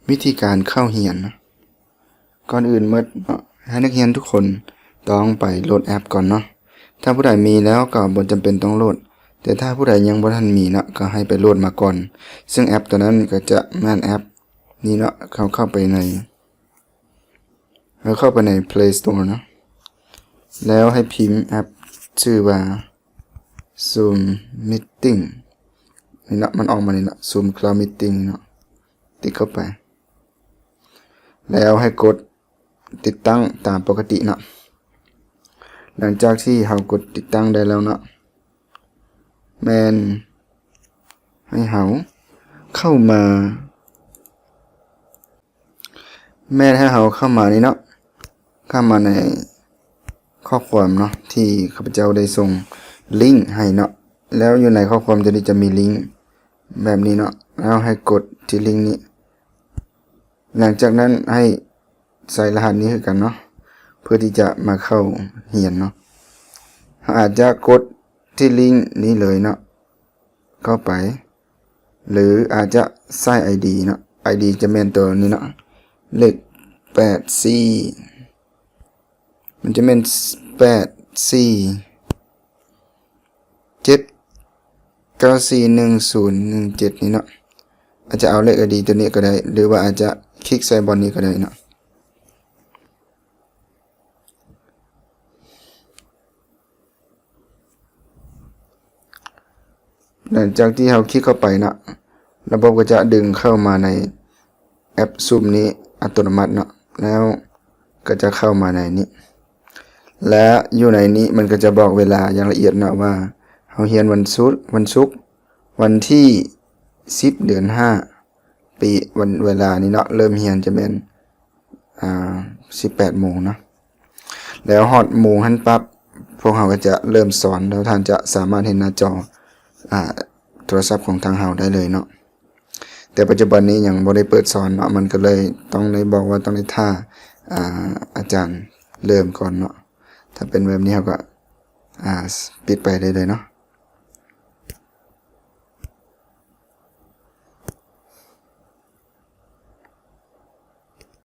ວິທີການເຂົ້າຮຽນນະ. ກ່ອນອື່ນໝົດເນາະ ໃຫ້ນັກຮຽນທຸກຄົນຕ້ອງໄປໂຫຼດແອັບກ່ອນເນາະ. ຖ້າຜູ້ໃດມີແລ້ວກໍບໍ່ຈຳເປັນຕ້ອງໂຫຼດ, ແຕ່ຖ້າຜູ້ໃດຍັງບໍ່ທັນມີເນາະ ກໍໃຫ້ໄປໂຫຼດມາກ່ອນ. ເຊິ່ງແອັບຕົວນັ້ນກໍຈະແມ່ນແອັບນີ້ເນາະ, ເຮົາເຂົ້າໄປໃນ ເຮົາເຂົ້າໄປໃນ Play Store ເນາະ ແລ້ວໃຫ້ພິມແອັບຊື່ວ່າ Zoom Meeting ນີ້ເນາະ, ມັນອອກມານີ້ເນາະ Zoom Cloud Meeting ເນາະ, ຕິດເຂົ້າໄປ ແລ້ວໃຫ້ກົດຕິດຕັ້ງຕາມປົກກະຕິເນາະ. ຫຼັງຈາກທີ່ເຮົາກົດຕິດຕັ້ງໄດ້ແລ້ວເນາະ ແມ່ນໃຫ້ເຮົາເຂົ້າມາ ແມ່ນໃຫ້ເຮົາເຂົ້າມານີ້ເນາະ, ເຂົ້າມາໃນຂໍ້ຄວາມເນາະ ທີ່ຂ້າພະເຈົ້າໄດ້ສົ່ງລິ້ງໃຫ້ເນາະ. ແລ້ວຢູ່ໃນຂໍ້ຄວາມຕົວນີ້ຈະມີລິ້ງແບບນີ້ເນາະ, ແລ້ວໃຫ້ກົດທີ່ລິ້ງນີ້. ຫຼັງຈາກນັ້ນໃຫ້ໃສ່ລະຫັດນີ້ຄືກັນເນາະ ເພື່ອທີ່ຈະມາເຂົ້າຮຽນເນາະ. ເຮົາອາດຈະກົດທີ່ລິ້ງນີ້ເລີຍເນາະ ເຂົ້າໄປ ຫຼືອາດຈະໃສ່ໄອດີເນາະ, ໄອດີຈະແມ່ນຕົວນີ້ເນາະ ເລກແປດສີ່ ມັນຈະແມ່ນແປດສີ່ ເຈັດເກົ້າສີ່ໜຶ່ງສູນໜຶ່ງເຈັດນີ້ເນາະ. ອາດຈະເອົາເລກໄອດີຕົວນີ້ກໍໄດ້ ຫຼືວ່າອາດຈະຄລິກໃສ່ບ່ອນນີ້ກໍໄດ້ເນາະ. ຫຼັງຈາກທີ່ເຮົາຄລິກເຂົ້າໄປເນາະ ລະບົບກໍຈະດຶງເຂົ້າມາໃນແອັບ Zoom ນີ້ອັດຕະໂນມັດເນາະ, ແລ້ວກໍຈະເຂົ້າມາໃນນີ້ ແລະ ຢູ່ໃນນີ້ມັນກໍຈະບອກເວລາຢ່າງລະອຽດເນາະ ວ່າເຮົາຮຽນວັນສຸກ ວັນສຸກ ວັນທີສິບ ເດືອນຫ້າ ປີ ວັນ ເວລານີ້ເນາະ ເລີ່ມຮຽນຈະແມ່ນ ອາ ສິບແປດໂມງເນາະ. ແລ້ວຮອດໂມງຫັ້ນປັບ ພວກເຮົາກໍຈະເລີ່ມສອນ ແລ້ວທ່ານຈະສາມາດເຫັນໜ້າຈໍ ອາ ໂທລະສັບຂອງທາງເຮົາໄດ້ເລີຍເນາະ. ແຕ່ປັດຈຸບັນນີ້ຍັງບໍ່ໄດ້ເປີດສອນເນາະ, ມັນກໍເລີຍຕ້ອງໄດ້ບອກວ່າຕ້ອງໄດ້ຖ້າ ອາ ອາຈານເລີ່ມກ່ອນເນາະ. ຖ້າເປັນແບບນີ້ເຮົາກໍ ອາ ປິດໄປໄດ້ເລີຍເນາະ.